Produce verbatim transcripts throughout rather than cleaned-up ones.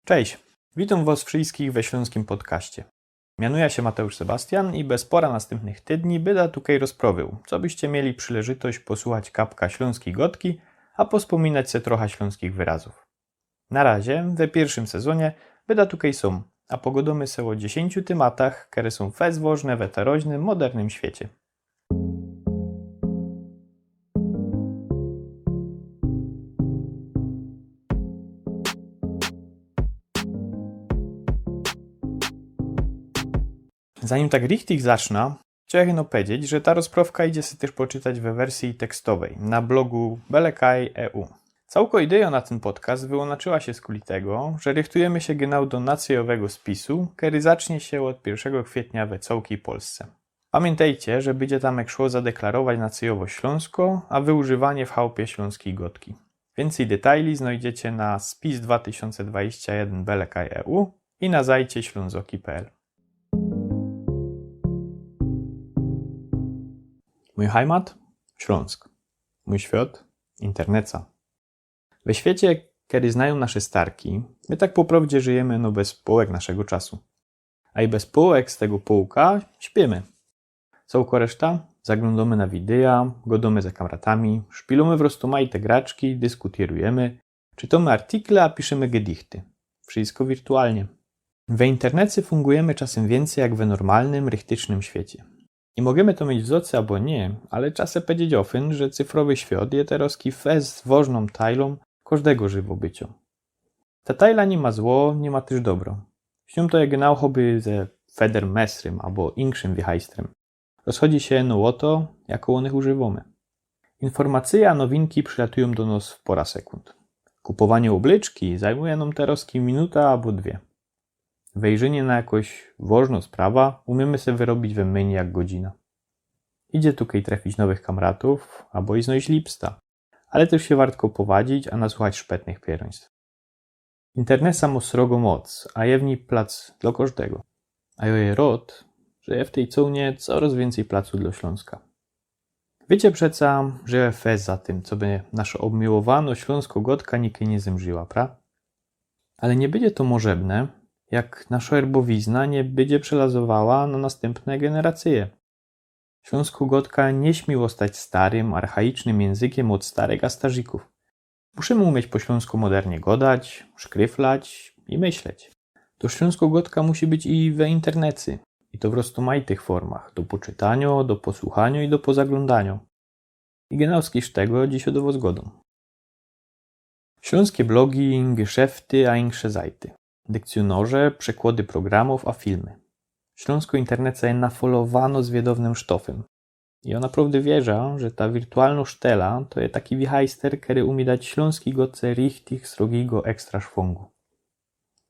Cześć, witōm wŏs wszyjskich we Ślōnskim Podkaście. Mianujã sie Matejusz Sebastian i bez pora nastympnych tydni byda tukej rozprŏwōł, co byście mieli przileżytość posuchać kapka ślōnskij gŏdki, a pospōminać se trocha ślōnskich wyrazōw. Na razie, we piyrszym sezonie, byda tukej sōm, a pogŏdōmy se ô dziesiyńciu tymatach, kere sōm fest wŏżne we teroźnym, modernym świecie. Zanim tak richtig zacznã, chciołech no pedzieć, że ta rozprŏwka idzie se tyż poczytać we wersyji tekstowej na blogu belekaj e u. Cołkŏ idejŏ na tyn podkast wyłōnaczyła sie skuli tego, że rychtujymy sie genau do nacyjowego spisu, kery zacznie sie ôd piyrszego kwietnia we cołkij Polsce. Pamiyntejcie, że bydzie tam jak szło zadeklarować nacyjowość Ślōnsko, a wyużywanie w chałpie ślōnskij gŏdki. Wiyncyj detajli znojdziecie na spis dwa tysiōnce dwadzieścia jeden belekaj e u i na zajcie ślōnzoki pe el. Mōj hajmat? Ślōnsk. Mōj świŏt? Interneca. We świecie, kery znajōm nasze starki, my tak po prŏwdzie żyjymy no bez połek naszego czasu. A i bez połek z tego połka śpiymy. Cołkŏ reszta? Zaglōndōmy na widyja, gŏdōmy za kamratami, szpilōmy w roztōmajte graczki, dyskutyrujymy, czytōmy artykle, a piszymy gedichty. Wszyjsko wirtualnie. We internece fungujymy czasym wiyncyj jak we normalnym, richtycznym świecie. I możymy to mieć w zŏcy abo niy, ale cza se pedzieć ôfyn, że cyfrowy świŏt je terŏzki fest wŏżnōm tajlōm kożdego żywobyciŏ. Ta tajla ni ma zło, ni ma tyż dobro. Śniōm to je genau choby ze Federmestrym abo inkszym wichajstrym. Rozchodzi sie ino ô to, jako ônych używōmy. Informacyje a nowinki przilatujōm do nŏs w pora sekund. Kupowanie ôblyczki zajmuje nōm terŏzki minuta abo dwie. Wejrzynie na jakŏś wŏżnŏ sprawa umiymy se wyrobić we mynij jak godzina. Idzie tukej trefić nowych kamratōw abo i znojś lipsta, ale tyż sie wartko powadzić, a nasłuchać szpetnych piyrōństw. Internesa mŏ srogŏ moc, a je w nij plac dlŏ kożdego. A jŏ je rŏd, że je w tyj cołnie corŏz wiyncyj placu dlŏ Ślōnska. Wiycie przeca, że jŏ fest za tym, coby naszŏ ôbmiłowanŏ ślōnskŏ gŏdka nikej niy zymrziła, pra? Ale niy bydzie to możebne, jak naszŏ erbowizna niy bydzie przelazowała na nastympne generacyje. Ślōnskŏ gŏdka niy śmiyje ôstać starym, archaicznym jynzykiym ôd starych a starzikōw. Musimy umieć po ślōnskŏ modernie gŏdać, szkryflać i myśleć. To ślōnskŏ gŏdka musi być i we internecy, i to w roztōmajtych formach, do poczytaniŏ, do posłuchaniŏ i do pozaglōndaniŏ. I genau z kisz tego dzisiŏ do wŏs gŏdōm. Ślōnskie blogi, geszefty a insze zajty. Dykcyjnŏrze, przekłŏdy programōw a filmy. Ślōnskŏ internece je nafolowanŏ zwiadownym sztofym. I jŏ naprŏwdy wierzã, że ta wirtualnŏ sztela to je taki wichajster, kery umie dać ślōnskij gŏdce richtig srogigo ekstra szwōngu.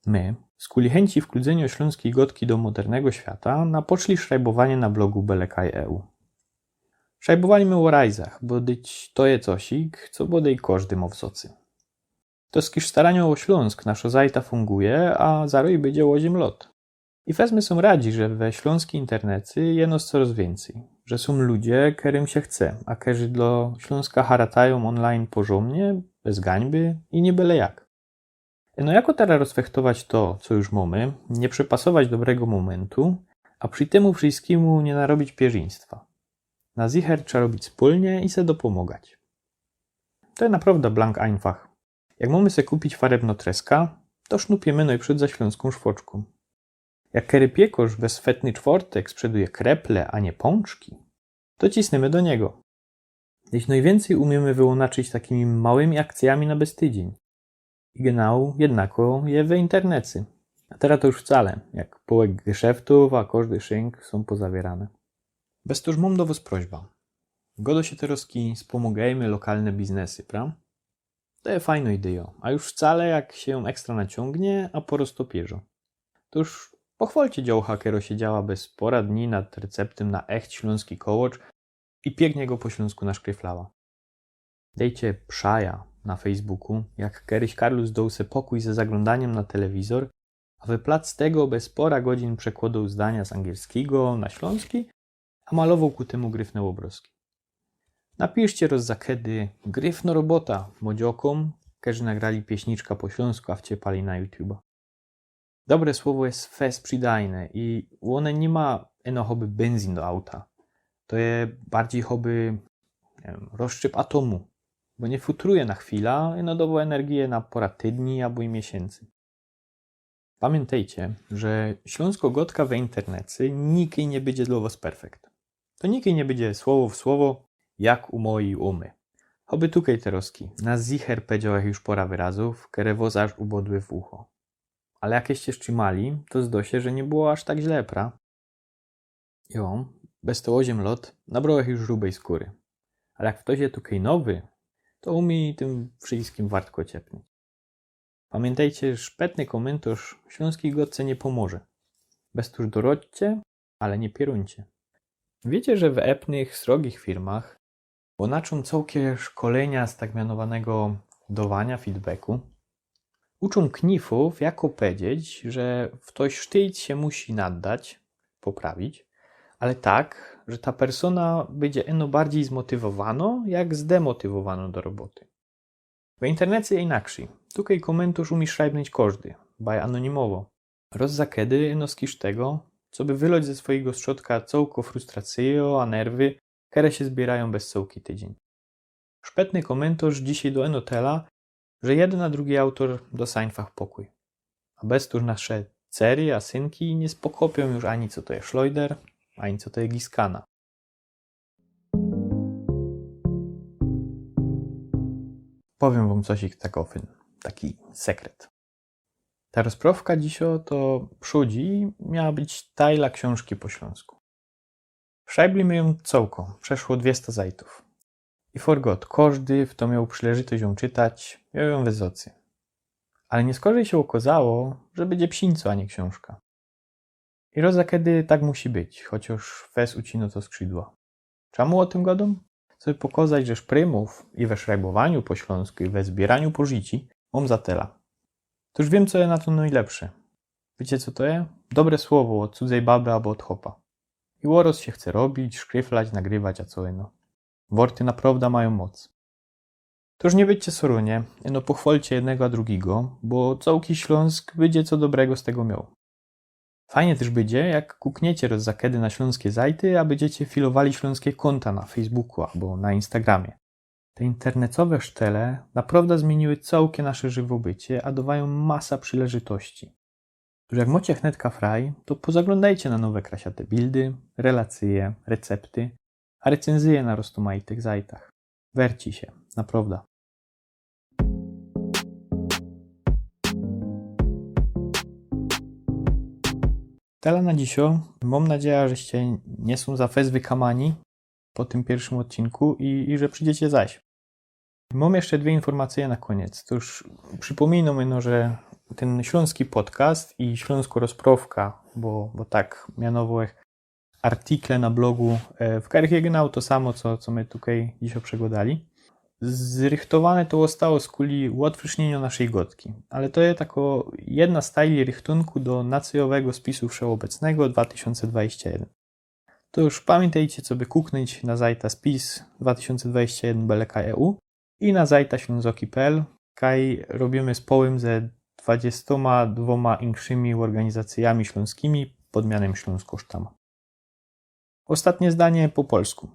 My, skuli chynci wkludzyniŏ ślōnskij gŏdki do modernego świata, napoczli szrajbowanie na blogu belekaj e u. Szrajbowali my ô rajzach, bo dyć to je cosik, co bodej kożdy mŏ w zŏcy. To z kisz staraniŏ ô Ślōnsk naszŏ zajta fōnguje, a zarŏz bydzie ôziym lŏt. I fest my sōm radzi, że we ślōnskij internecy je nŏs corŏz wiyncyj, że sōm ludzie, kerym sie chce, a kerzy dlŏ Ślōnska haratajōm online porzōmnie, bez gańby i niy byle jak. No jako terŏz rozfechtować to, co już mōmy, niy przepasować dobrego mōmyntu, a przi tymu wszyskimu niy narobić pierziństwa? Na zicher trza robić spōlnie i se dopōmŏgać. To je naprŏwdã blank einfach. Jak mōmy se kupić farebnŏ treska, to sznupiymy nojprzōd za ślōnskōm szwoczkōm. Jak kery piekŏrz we swetny sztwŏrtek sprzeduje kreple, a niy pōnczki, to cisnymy do niego. Dyć nojwiyncyj umiymy wyłōnaczyć takimi małymi akcyjami na bez tydziyń. I genau jednako je we internecy. A terŏz to już wcale, jak połek geszeftōw a kożdy szynk sōm pozawierane. Bez to już mōm do wŏs prośba. Gŏdŏ sie terŏzki: spōmŏgejmy lokalne biznesy, pra? To je fajnŏ idejŏ, a już wcale jak sie jōm ekstra naciōngnie, a po roztopiyrzŏ. To już pochwŏlcie dziołcha, kero siedziała bez pora dni nad receptym na echt ślōnski kołŏcz i piyknie go po ślōnsku naszkryflała. Dejcie przaja na Facebooku, jak keryś karlus doł se pokōj ze zaglōndaniym na telewizor, a we plac tego bez pora godzin przekłŏdoł zdania z angielskigo na ślōnski, a malowoł ku tymu gryfne ôbrŏzki. Napiszcie rozza kedy: gryfnŏ robota, młodziokōm, kerzy nagrali pieśniczka po ślōnsku, a wciepali na YouTube'a. Dobre słowo je fest przidajne i ône niy ma ino choby bynzyn do auta. To je bardzij choby, niy wiym, rozszczyp atomu, bo niy futruje na chwila, ino dŏwŏ energije na pora tydni abo i miesiyncy. Pamiyntejcie, że ślōnsko gŏdka we internecie nikej niy bydzie dlŏ wŏs perfekt. To nikej niy bydzie słowo w słowo jak u mojij ōmy. Choby tukej terŏzki na zicher powiedzioł jach już pora wyrazōw, kere wŏs aż ubodły w ucho. Ale jak jeście strzimali, to zdŏ sie, że niy było aż tak źle, pra? Jo, bez te ôziym lŏt nabroł jach już żubej skōry. Ale jak ftoś je tukej nowy, to umie tym wszyjskim wartko ciepnōńć. Pamiyntejcie, szpetny kōmyntŏrz ślōnskij gŏdce niy pōmoże. Bez tōż doradźcie, ale niy pierōńcie. Wiycie, że w epnych, srogich firmach ônaczōm cołke szkolynia z tak mianowanego dŏwaniŏ feedbacku. Uczōm knifōw, jako powiedzieć, że ftoś sztyjt sie musi naddać, poprawić, ale tak, że ta persōna bydzie ino bardzij zmotywowanŏ, jak zdemotywowanŏ do roboty. We internecie je inakszyj. Tukej kōmyntŏrz umie szrajbnōńć kożdy, baj anōnimowo. Roz za kedy ino z kisz tego, coby wylŏć ze swojego strzodka cołko frustracyjŏ a nerwy, kere sie zbiyrajōm bez cołki tydziyń. Szpetny kōmyntŏrz dzisiej do ino tela, że jedyn a drugi autōr dŏst ajnfach pokōj. A bez tōż nasze cery a synki niy spokopiōm już ani co to je szlojder, ani co to je giskana. Powiym wōm coś jak takofyn, taki sekret. Ta rozprŏwka dzisiŏ to przōdzi miała być tajla ksiōnżki po ślōnsku. Szrajbli my jōm cołko, przeszło dwieście zajtōw. I forgŏt, kożdy, fto mioł przileżytość jōm czytać, mioł jōm wysocy. Ale niyskorzej sie ôkŏzało, że bydzie psinco, a niy ksiōnżka. I roz za kedy tak musi być, chociŏż fest ucinŏ to skrzidła. Czymu ô tym gŏdōm? Coby pokŏzać, że szprymōw i we szrajbowaniu po ślōnsku, i we zbiyraniu pożici mōm za tela. Tōż wiym, co je na to nojlepsze. Wiycie, co to je? Dobre słowo ôd cudzej baby abo ôd chopa. I ôroz sie chce robić, szkryflać, nagrywać, a co ino. Wŏrty naprŏwda majōm moc. Tōż niy bydźcie sorōnie, ino pochwŏlcie jednego a drugigo, bo cołki Ślōnsk bydzie co dobrego z tego mioł. Fajnie tyż bydzie, jak kukniecie roz za kedy na ślōnskie zajty, a bydziecie filowali ślōnskie kōnta na Facebooku abo na Instagramie. Te internetowe sztele naprŏwda zmiyniły cołkie nasze żywobycie, a dŏwajōm masa przileżytości. Tōż jak mocie hnetka fraj, to pozaglōndejcie na nowe krasiate bildy, relacyje, recepty, a recyńzyje na roztōmajtych zajtach. Werci sie, naprŏwda. Tela na dzisiŏ. Mōm nadzieja, żeście niy sōm za fest wykamani po tym piyrwszym ôdcinku i, i że przidziecie zaś. Mōm jeszcze dwie informacyje na kōniec. Tōż przipōminōm, no, że tyn ślōnski podcast i ślōnsko rozprŏwka, bo, bo tak mianowōm artikle na blogu, e, w kerych je genau to samo, co, co my tukej dzisiŏ przegŏdali. Zrychtowane to ôstało skuli ôdfryszniynio naszyj gŏdki. Ale to je tako jedna z tajli rychtōnku do nacyjowego spisu wszechobecnego dwa tysiōnce dwadzieścia jeden. To już pamiyntejcie, coby kuknyć na zajta spis dwa tysiōnce dwadzieścia jeden beleka E U i na zajta ślōnzoki pe el, kaj robiymy z połym ze dwadziestōma dwōma inkszymi ôrganizacyjami ślōnskimi pod mianym Ślōnsko Sztama. Ôstatnie zdanie po polsku.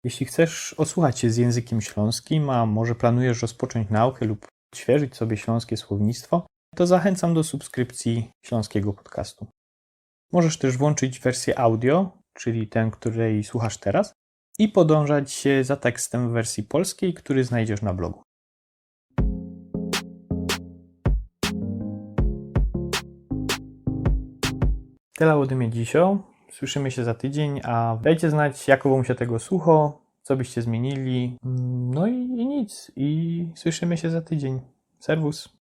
Jeśli chcesz ôsłuchać sie z jynzykiym ślōnskim, a może planujesz rozpoczōńć naukã lub ôdświeżyć sobie ślōnskie słownictwo, to zachynczōm do subskrypcji ślōnskigo podcastu. Możesz tyż włōnczyć wersjã audio, czyli tyn, kerej słuchasz teroz, i podōnżać sie za tekstym w wersji polskij, kery znajdziesz na blogu. Tela ôdy mie dzisiŏ. Słyszymy sie za tydziyń, a dejcie znać, jako wōm sie tego słuchŏ, co byście zmiynili. No i, i nic. I słyszymy sie za tydziyń. Serwus.